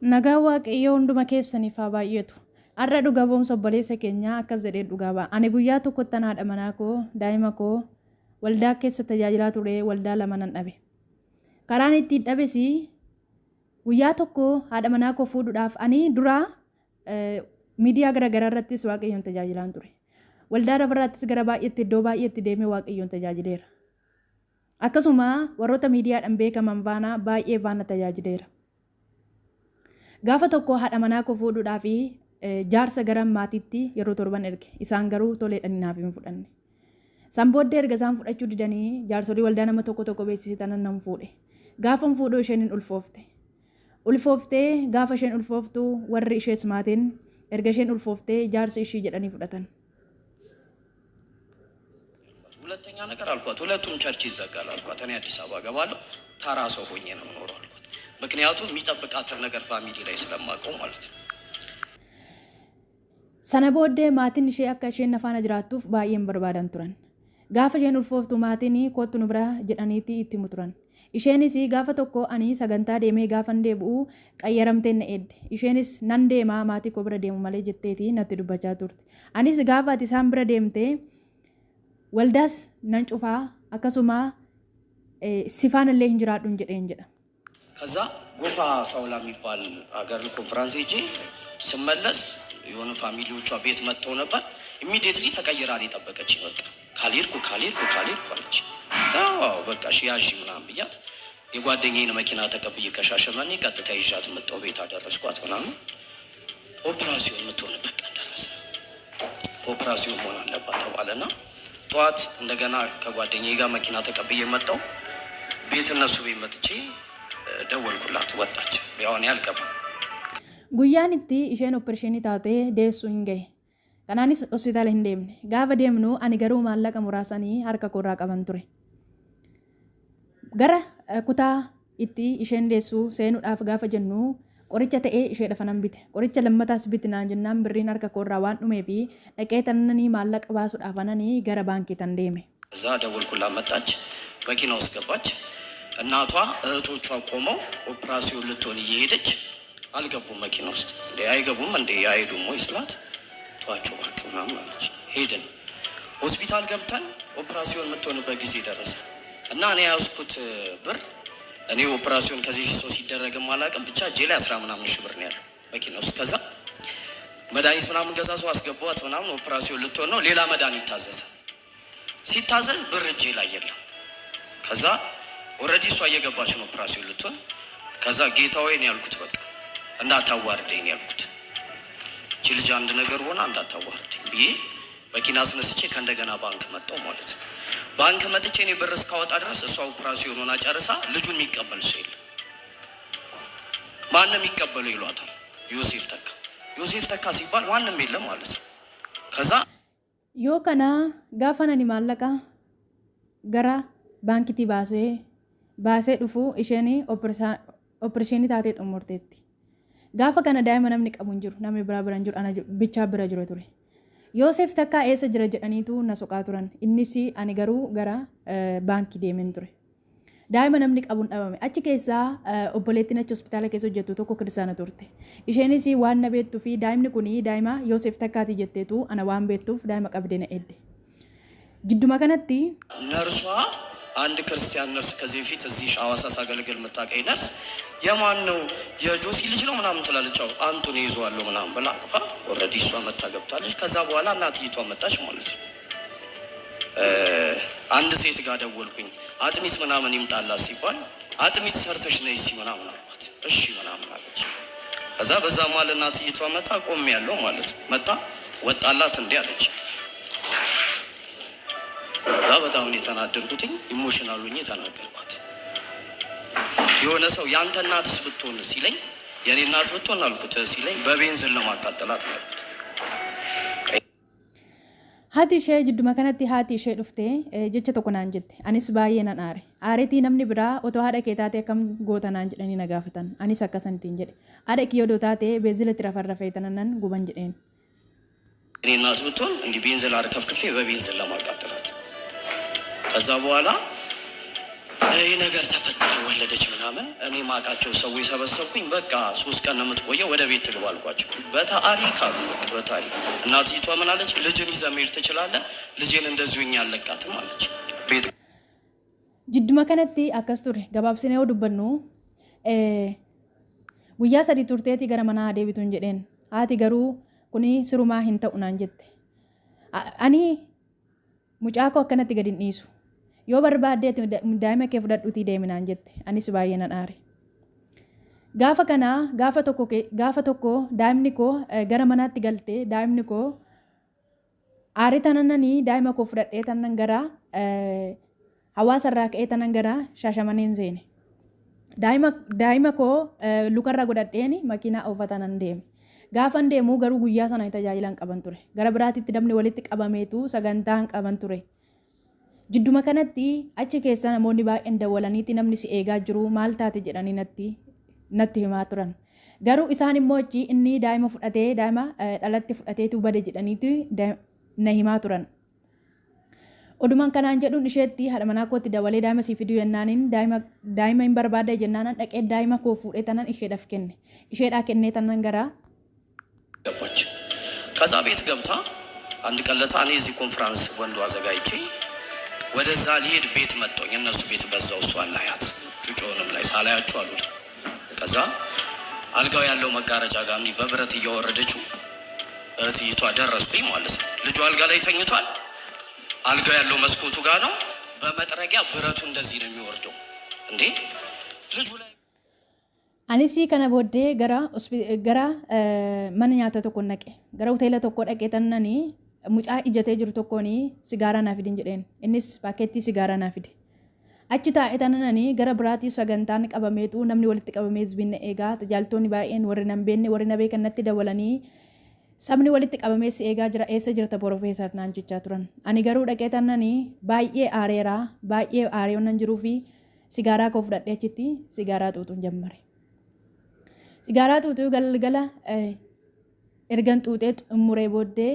Nagaan Waaqayyoo hunduma keessaniif haa baay'atu. Har'a dhuga ba'umsa obboleessa keenyaa akkas jedhee dhugaa ba'a. Ani guyyaa tokkottan haadha manaa koo, daa'ima koo waldaa keessa tajaajilaa ture waldaa lama nan dhabe. Karaan ittiin dhabes guyyaa tokko haadha manaa koo fuudhuudhaaf ani dura miidiyaa garaagaraa irrattis Waaqayyoon tajaajilaan ture. Waldaa lafarraattis gara baay'eetti iddoo baay'eetti deemee Waaqayyoon tajaajileera. Akkasuma warroota miidiyaadhaan beekaman faana baay'ee faana tajaajileera. Gaafa tokko haadha manaa koo fuudhuudhaaf jaarsa gara maatiitti yeroo torban erge. Isaan garuu toleedhaan naaf hin fudhanne. San booddee erga isaan fudhachuu didanii jaarsolii waldaa nama tokko tokko beeksisee tanan nan fuudhe. Gaafa fuudhuu isheen hin ulfoofte. Ulfooftee gaafa isheen ulfooftu warri ishees maatiin erga isheen ulfooftee jaarsi ishii jedhanii fudhatan. ሁለተኛ ነገር አልኳት፣ ሁለቱም ቸርች ይዘጋል አልኳት። እኔ አዲስ አበባ ገባለሁ፣ ተራ ሰው ሆኜ ነው የምኖረው አልኳት። ምክንያቱም የሚጠብቃትን ነገር ፋሚሊ ላይ ስለማውቀው ማለት ነው። Sana booddee maatiin ishee akka isheen na faana jiraattuuf baay'een barbaadan turan. Gaafa isheen ulfooftu maatiin kottu nu bira jedhaniiti itti himu turan. Isheenis gaafa tokko ani sagantaa deemee gaafan deebi'u qayyaramteen na eedde. Isheenis nan deemaa maatii koo bira deemu malee jetteeti natti dubbachaa turte. Anis gaafa ati isaan bira deemte waldaas nan cufaa akkasuma si faanallee hin jiraadhu jedheen jedha. ከዛ ጎፋ ሳውላ የሚባል አገር ኮንፈረንስ ሄጄ ስመለስ የሆነ ፋሚሊዎቿ ቤት መጥተው ነበር። ኢሚዲየትሊ ተቀይራ ነው የጠበቀችኝ። በቃ ካልሄድኩ ካልሄድኩ ካልሄድኩ አለች። አዎ በቃ እሺ ያዢ ምናምን ብያት የጓደኛዬን መኪና ተቀብዬ ከሻሸመኔ ቀጥታ ይዣት መጣሁ። ቤት አደረስኳት ምናምን። ኦፕራሲዮን የምትሆንበት ቀን ደረሰ። ኦፕራሲዮን መሆን አለባት ተባለና ጠዋት እንደገና ከጓደኛዬ ጋር መኪና ተቀብዬ መጣሁ። ቤት እነሱ ቤት መጥቼ ደወልኩላት፣ ወጣች። ያው እኔ አልገባም። Guyyaan itti isheen opereeshinii taatee deessu hin gahe. Kanaanis hospitaala hin deemne. Gaafa deemnu ani garuu maallaqa muraasanii harka koorraa qaban ture. Gara kutaa itti isheen deessu seenuudhaaf gaafa jennu qoricha ta'ee isheedhaaf nan bite. Qoricha lammataas biti naan jennaan birriin harka koorraa waan dhumee fi dhaqee tananii maallaqa baasuudhaaf ananii gara baankii tan deeme. እዛ ደወልኩላት፣ መጣች። መኪና ውስጥ ገባች። እናቷ እህቶቿ ቆመው ኦፕራሲዮን ልትሆን እየሄደች አልገቡም መኪና ውስጥ። እንዴ አይገቡም እንዴ አይሄዱም ወይ ስላት ተዋቸው እባክህ ምናምን አለች። ሄድን ሆስፒታል ገብተን ኦፕራሲዮን የምትሆንበት ጊዜ ደረሰ እና እኔ የያዝኩት ብር እኔ ኦፕራሲዮን ከዚህ ሰው ሲደረግም አላውቅም፣ ብቻ እጄ ላይ አስራ ምናምን ሺህ ብር ነው ያለው መኪና ውስጥ። ከዛ መድኃኒት ምናምን ገዛ ሰው አስገቧት ምናምን ኦፕራሲዮን ልትሆን ነው። ሌላ መድኃኒት ታዘዘ። ሲታዘዝ ብር እጄ ላይ የለም። ከዛ ኦልሬዲ እሷ እየገባች ነው ኦፕራሲዮን ልትሆን። ከዛ ጌታ ሆይ ነው ያልኩት፣ በቃ እንዳታዋርደኝ ነው ያልኩት። እቺ ልጅ አንድ ነገር ሆና እንዳታዋርደኝ ብዬ መኪና አስነስቼ ከእንደገና ባንክ መጣሁ ማለት ነው። ባንክ መጥቼ እኔ ብር እስካወጣ ድረስ እሷ ኦፕራሲዮን ሆና ጨርሳ ልጁን የሚቀበል ሰው የለም። ማንም የሚቀበለው ይሏታል። ዮሴፍ ተካ ዮሴፍ ተካ ሲባል ማንም የለም ማለት ነው። ከዛ Yoo kana gaafa ani maallaqa gara baankiitti baasee baasee dhufu isheen opereeshinii taatee xumurteetti. Gaafa kana daa'ima namni qabu hin jiru namni biraa bira hin jiru ana bichaa bira jiru ture. Yoosef Takkaa eessa jira jedhaniitu na soqaa turan. Innis ani garuu gara baankii deemeen ture. Daa'ima namni qabu hin dhabame. Achi keessaa obboleettiin achi hospitaala keessa hojjettu tokko kiristaana turte. Isheenis waan na beektuu fi daa'imni kun daa'ima Yoosef Takkaati jetteetu ana waan beektuuf daa'ima qabdee na eedde. Jidduma kanatti ነርሷ አንድ ክርስቲያን ነርስ ከዚህ በፊት እዚህ ሐዋሳ ሳገለግል የምታውቀኝ ነርስ የማን ነው የጆሲ ልጅ ነው ምናምን ትላለች። አዎ አንቱን ይዘዋለሁ ምናምን ብላ አቅፋ ኦልሬዲ እሷ መታ ገብታለች። ከዛ በኋላ እናትይቷ መጣች ማለት ነው። አንድ ሴት ጋር ደወልኩኝ። አጥሚት ምናምን ይምጣላት ሲባል አጥሚት ሰርተሽ ነይ እስኪ ምናምን አልኳት። እሺ ምናምን አለች። ከዛ በዛ መሀል እናትይቷ መጣ። ቆሜ ያለው ማለት ነው። መጣ ወጣላት እንዲህ አለች። እዛ በጣም ነው የተናደድኩትኝ። ኢሞሽናል ሆኜ ተናገርኳት። የሆነ ሰው ያንተ እናትስ ብትሆን ሲለኝ የኔ እናት ብትሆን አልኩት ሲለኝ በቤንዚን ነው ማቃጠላት ነው ያልኩት። Haati ishee jidduma kanatti haati ishee dhuftee jecha tokko naan jette. Anis baay'ee nan aare. Aareetii namni biraa otoo haadha kee taate akkam goota naan jedhanii na gaafatan. Anis akkasantiin jedhe. Haadha kiyya odoo taate beenzila itti rafarrafee tanan guban jedheen. እኔ እናት ብትሆን እንዲህ ቤንዚን አርከፍክፌ በቤንዚን ለማቃጠላት። ከዛ በኋላ ይህ ነገር ተፈጠረ፣ ወለደች ምናምን። እኔ ማቃቸው ሰዎች ሰበሰብኩኝ። በቃ 3 ቀን ነው የምትቆየው፣ ወደ ቤት ትግባ አልኳቸው። በታሪክ አሉ፣ በቃ በታሪክ። እናትይቷ ምን አለች? ልጅን ይዘህ መሄድ ትችላለህ፣ ልጄን እንደዚሁ እኛ አለቃትም አለች። ቤት Jidduma kanatti akkas ture. Gabaabsinee yoo dubbannu, guyyaa 3 turteetii gara manaa deebituun jedheen. Haati garuu kuni sirumaa hin ta'u naan jette. Ani mucaa koo akkanatti gadi hin dhiisu. Yoo barbaadde daa'ima kee fudhadhuutii deemi naan jette. Anis baay'ee nan aare. Gaafa kanaa gaafa tokko daa'imni koo gara manaatti galtee, daa'imni koo aarii tanananii daa'ima koo fudhadhee tanan gara hawaasa irraa ka'ee tanan gara Shaashamaneen seene. Daa'ima koo lukarra godhadheen makiinaa oofata nan deeme. Gaafan deemu garuu guyyaa sana tajaajila hin qaban ture. Gara biraatitti namni walitti qabameetu sagantaa hin qaban ture. Jidduma kanatti achi keessa namoonni baay'een dawwalaniiti namni si eegaa jiru, maal taate jedhanii natti himaa turan. Garuu isaan immoo achi inni daa'ima fudhatee, daa'ima dhalatti fudhateetu bade jedhaniiti na himaa turan. Odumaan kanaan jedhuun isheetti, haadha manaa kootti dabalee, daa'ima sii fiduu jennaaniin, daa'ima hin barbaadde jennaanan, dhaqee daa'ima koo fuudhee tanan isheedhaaf kenne. Isheedhaa kennee tanan gara ገባች። ከዛ ቤት ገብታ አንድ ቀን ለታ እኔ እዚህ ኮንፈራንስ ወንዶ አዘጋጅቼ ወደዛ ሊሄድ ቤት መጣሁኝ። እነሱ ቤት በዛው እሷን ላያት ጩጮውንም ላይ ሳላያቸው አሉ። ከዛ አልጋው ያለው መጋረጃ ጋር እንዲህ በብረት እያወረደችው እህትይቷ ደረስኩኝ ማለት ነው። ልጁ አልጋ ላይ ተኝቷል። አልጋው ያለው መስኮቱ ጋር ነው። በመጥረጊያ ብረቱ እንደዚህ ነው የሚወርደው። እንዴ ልጁ ላይ Anis kana booddee gara mana nyaata tokko naqe. Gara hoteela tokko dhaqee tannanii mucaa ijatee jiru tokkoon sigaaraa naa fidin jedheen. Innis paakeettii sigaaraa naa fide. Achi taa'ee tanananii gara biraatii sagantaan qabameetu namni walitti qabamee hizbiin na eegaa, tajaajiltoonni baay'een, warri nan beekne, warri na beekan natti dawwalanii, sabni walitti qabamee si eegaa jira, eessa jirta Profeesar naan jechaa turan. Ani garuu dhaqee tannanii baay'ee aareeraa, baay'ee aaree nan jiruu fi sigaaraa koo fudhadhee achitti sigaaraa xuuxuun jammare. Sigaaraa xuuxuu galgala ergan xuuxee xumuree booddee,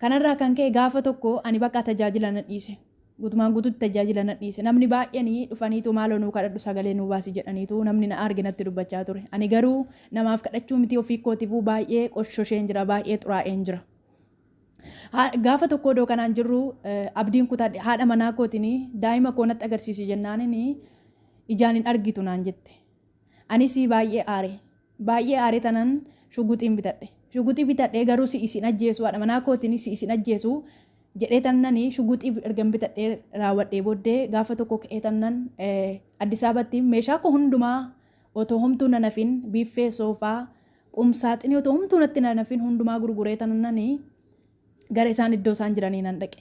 kanarraa kan ka'e gaafa tokko ani bakka tajaajila nan dhiise. Guutumaan guutuutti tajaajila nan dhiise. Namni baay'een dhufaniitu maaloo nuu kadhadhu, sagalee nuu baasi jedhaniitu namni na arge natti dubbachaa ture. Ani garuu namaaf kadhachuu miti, ofii kootiifuu baay'ee qoshosheen jira, baay'ee xuraa'een jira. Gaafa tokko odoo kanaan jirru abdiin kutadhe. Haadha manaa kootiin daa'ima koo natti agarsiisu jennaaniin, ijaan hin argitu naan jette. Anis baay'ee aare. Baay'ee aaree tanan shuguxiin bitadhe. Shuguxii bitadhee garuu si isin ajjeesu, haadha manaa kootiin si isin ajjeesu jedhee tannanii shuguxii ergan bitadhee raawwadhee booddee, gaafa tokko ka'ee tannan Addis Ababatti meeshaa koo hundumaa otoo homtuu nan hafin, biiffee, soofaa, qumsaaxinii otoo homtuu natti nan hafin hundumaa gurguree tannanii gara isaan iddoo isaan jiranii nan dhaqe,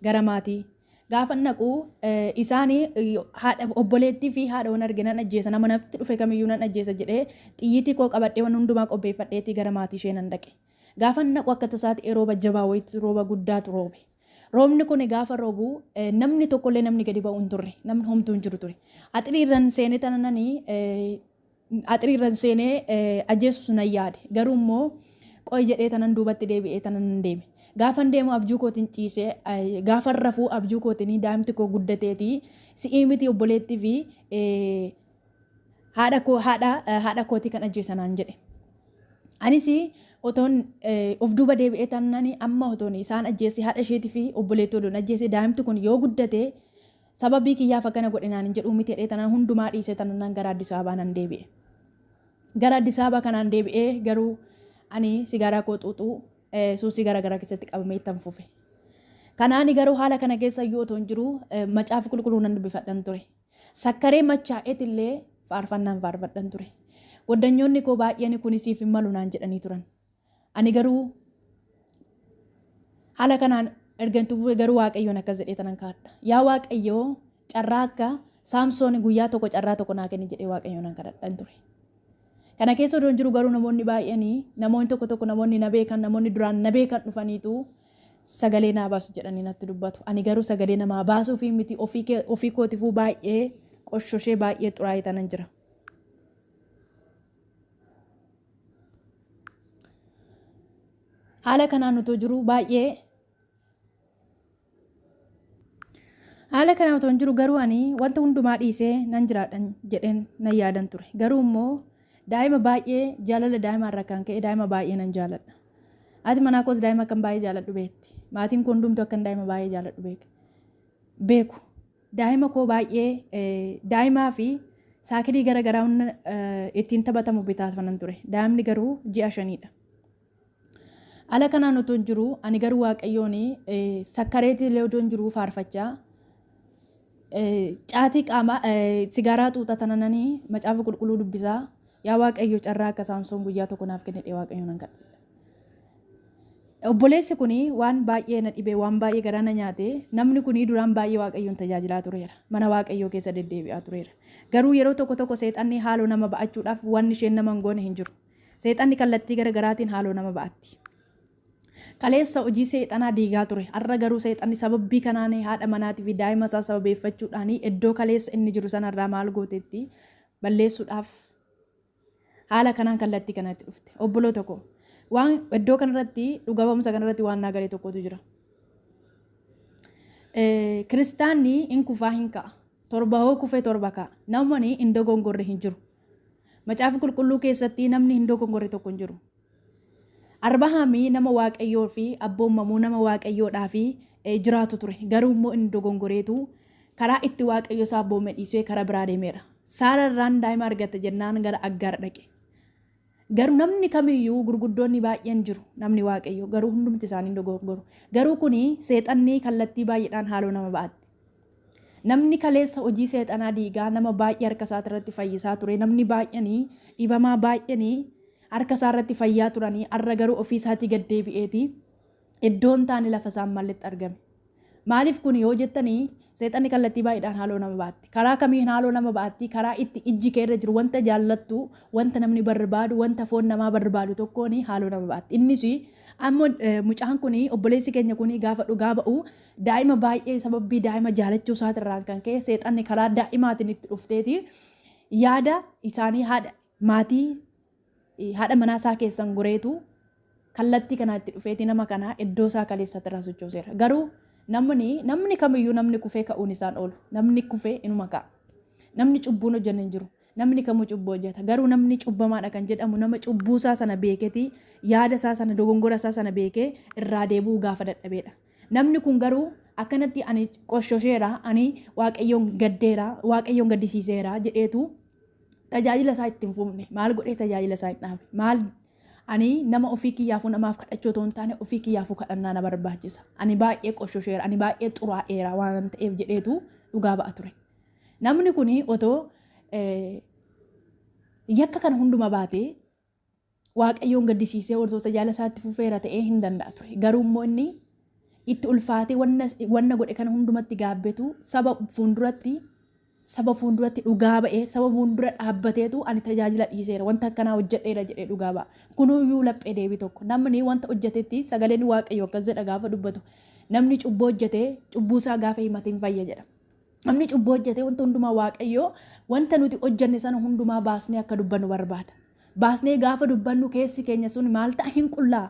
gara maatii. Gaafa naqu isaanii haadha obboleettii fi haadha waan arge nan ajjeesa, nama natti dhufe kamiyyuu nan ajjeesa jedhee xiyyiitii koo qabadhee, waan hundumaa qopheeffadheetii gara maatii ishee nan dhaqe. Gaafa naqu akka tasaatti rooba jabaa wayiitu, rooba guddaatu roobe. Roobni kun gaafa roobu namni tokkollee namni gadi ba'u hin turre, namni homtuu hin jiru ture. Axiriirran seenee tanananii axiriirran seenee ajjeesu nan yaade, garuu immoo qo'i jedhee tanan duubatti deebi'ee tanan deeme. Gaafan deemu abjuu kootiin ciisee, gaafan rafuu abjuu kootiin daa'imti koo guddateetii si'ii miti obboleettii fi haadha koo haadha kootii kan ajjeesanaan jedhe. Anis otoon of duuba deebi'ee tanani amma otoon isaan ajjeese, haadha isheetii fi obboleettii odoon ajjeese, daa'imti kun yoo guddate sababii kiyyaaf akkana godhe naan hin jedhuu miti jedhee tanan hundumaa dhiisee tanan gara Addis Ababaa nan deebi'e. Gara Addis Ababaa kanaan deebi'ee garuu ani sigaaraa koo xuuxuu, suusii garaa garaa keessatti qabamee ittan fufe. Kanaani garuu haala kana keessa iyyuu otoo hin jiru macaafa qulqulluu nan dubbifadhan ture. Sakkaree machaa'eet illee faarfannaan faarfadhan ture. Goddanyoonni koo baay'een kunis siif hin malu naan jedhanii turan. Ani garuu haala kanaan ergan tuffee garuu Waaqayyoon akkas jedhee tanan kaadha. Yaa Waaqayyoo, carraa akka Saamsoon guyyaa tokko, carraa tokko naa kenni jedhee Waaqayyoon nan kadhadhan ture. Kana keessa odoon jiru garuu namoonni baay'een, namoonni tokko tokko, namoonni na beekan, namoonni duraan na beekan dhufaniitu sagalee naa baasu jedhanii natti dubbatu. Ani garuu sagalee namaa baasuu fi miti, ofii kootifuu baay'ee qoshoshee, baay'ee xuraa'ee tanan jira. Haala kanaan otoo jiru baay'ee haala Haala kana otoo hin jiru garuu ani wanta hundumaa dhiisee nan jiraadha jedheen nan yaadan ture. Garuu immoo daa'ima baay'ee jaalala daa'ima irraa kan ka'e daa'ima baay'ee nan jaaladha. Haati manaa koos daa'ima akkan baay'ee jaaladhu beekti. Maatiin koo hundumtuu akkan daa'ima baay'ee jaaladhu beeku. Daa'ima koo baay'ee daa'imaa fi saakilii gara garaa humna ittiin taphatamu bitaaf ture. Daa'imni garuu ji'a 5dha. Haala kanaan otoo hin jiru ani garuu Waaqayyoon sakkareetii illee otoo hin jiru faarfachaa caatii qaamaa sigaaraa xuuxatananii macaafa qulqulluu dubbisaa, yaa Waaqayyo, carraa akka Saamsoon guyyaa tokko naaf kennedhee Waaqayyoon nan kadhadha. Obboleessi kun waan baay'ee na dhibee, waan baay'ee garaa na nyaate. Namni kun duraan baay'ee Waaqayyoon tajaajilaa tureera. Mana Waaqayyoo keessa deddeebi'aa tureera. Garuu yeroo tokko tokko seexanni haaloo nama ba'achuudhaaf waan isheen nama hin goone hin jiru. Seexanni kallattii gara garaatiin haaloo nama ba'atti. Kaleessa hojii seexanaa diigaa ture. Har'a garuu seexanni sababbii kanaan haadha manaatii fi daa'ima isaa sababeeffachuudhaan iddoo kaleessa inni jiru sanarraa maal gooteetti balleessuudhaaf haala kanaan kallattii kanatti dhufte. Obboloota koo, waan iddoo kanarratti dhuga ba'umsa kanarratti waan naa galee tokkotu jira. Kiristaanni hin kufaa hin ka'a. 7 hoo kufee 7 ka'a. Namni hin dogongorre hin jiru. Macaafa qulqulluu keessatti namni hin dogongorre tokko hin jiru. Abrahaamii nama Waaqayyoo fi abboommamuu, nama Waaqayyoodhaa fi jiraatu ture. Garuu immoo inni dogongoreetu karaa itti Waaqayyo isaa abboome dhiisee karaa biraa deemeera. Saararraan daa'ima argate jennaan gara Aggaar dhaqe. Garuu namni kamiyyuu gurguddoonni baay'een jiru, namni Waaqayyo garuu hundumti isaanii dogongoru. Garuu kuni seexanni kallattii baay'eedhaan haaloo nama ba'atti. Namni kaleessa hojii seexanaa diigaa nama baay'ee harka isaa irratti fayyisaa ture. Namni baay'anii dhibamaa baay'anii harka isaa irratti fayyaa turanii har'a garuu ofii isaatii gad deebi'eeti iddoon taane lafa isaan malletti argame. Maaliif kun yoo jettanii, seexanni kallattii baay'eedhaan haaloo nama baatti. Karaa kamiin haaloo nama baatti? Karaa itti ijji kee irra jiru, wanta jaallattu, wanta namni barbaadu, wanta foon namaa barbaadu tokkoon haaloo nama baatti. Innis amma mucaan kun, obboleessi keenya kun gaafa dhugaa ba'u, daa'ima baay'ee sababii daa'ima jaalachuu isaatirraan kan ka'e seexanni karaa daa'imaatiin itti dhufteeti yaada isaanii haadha maatii haadha manaa isaa keessan goreetu kallattii kanaatti dhufeeti nama kanaa iddoo isaa kaleessatti irraa sochooseera. Garuu namni kamiyyuu namni kufee ka'uun isaan oolu. Namni kufee inuma ka'a. Namni cubbuun hojjanne hin jiru. Namni kamuu cubbuu hojjeta. Garuu namni cubbamaadha kan jedhamu nama cubbuu isaa sana beekeeti yaada isaa sana, dogongora isaa sana beekee irraa deebi'uu gaafa dadhabeedha. Namni kun garuu akkanatti ani qoshosheera, ani Waaqayyoon gaddeera, Waaqayyoon gaddisiiseera jedheetu tajaajila isaa ittiin fufne. Maal godhee tajaajila isaa hin dhaabe? Maal, ani nama ofii kiyyaafuu namaaf kadhachuu otoo hin taane ofii kiyyaafuu kadhannaa na barbaachisa. Ani baay'ee qoshosheera, ani baay'ee xuraa'eera waan ta'eef jedheetu dhugaa ba'a ture. Namni kun otoo yakka kana hunduma baatee Waaqayyoon gaddisiisee otoo tajaajila isaatti fufeera ta'ee hin danda'a ture. Garuu immoo inni itti ulfaatee wanna godhe kana hundumatti gaabbetu saba fuulduratti dhugaa ba'ee, saba fuuldura dhaabbateetu ani tajaajila dhiiseera, wanta akkanaa hojjedheera jedhee dhugaa ba'a. Kunuyyuu laphee deebii tokko. Namni wanta hojjetetti sagaleen Waaqayyo akkas jedha gaafa dubbatu, namni cubbuu hojjetee cubbuu isaa gaafa himate hin fayya jedha. Namni cubbuu hojjetee wanta hundumaa Waaqayyo wanta nuti hojjenne sana hundumaa baasnee akka dubbannu barbaada. Baasnee gaafa dubbannu keessi keenya sun maal ta'a? Hin qullaa.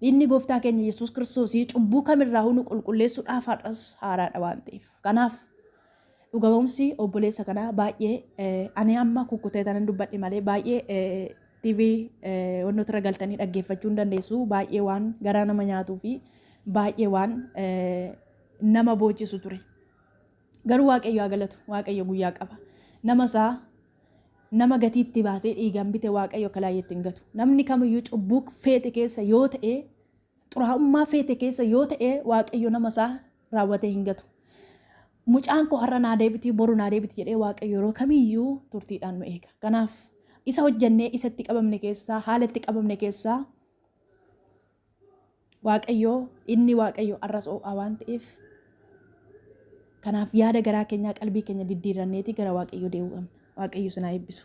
Inni gooftaa keenya Yesuus Kiristoosii cubbuu kamirraa nu qulqulleessuudhaaf har'as haaraadha waan ta'eef. Kanaaf dhuga ba'umsi obboleessa kanaa baay'ee ani amma kukkutee tanan dubbadhe malee baay'ee TV wantoota irra galtanii dhaggeeffachuu hin dandeessu. Baay'ee waan garaa nama nyaatuu fi baay'ee waan nama boochisu ture. Garuu Waaqayyo haa galatu. Waaqayyo guyyaa qaba. Nama isaa, nama gatiitti baasee dhiigaan bite Waaqayyo akka laayyeetti hin gatu. Namni kamiyyuu cubbuu feete keessa yoo ta'e, xuraa'ummaa feete keessa yoo ta'e, Waaqayyo nama isaa raawwatee hin gatu. Mucaan koo har'a naa deebiti, boru naa deebiti jedhee Waaqayyo yeroo kamiyyuu turtiidhaan nu eega. Kanaaf isa hojjannee isatti qabamne keessaa, haala itti qabamne keessaa Waaqayyo, inni Waaqayyo har'as ho'aa waan ta'eef, kanaaf yaada garaa keenyaa, qalbii keenya diddiiranneeti gara Waaqayyo deebi'uu qabna. Waaqayyo sinaa eebbisu.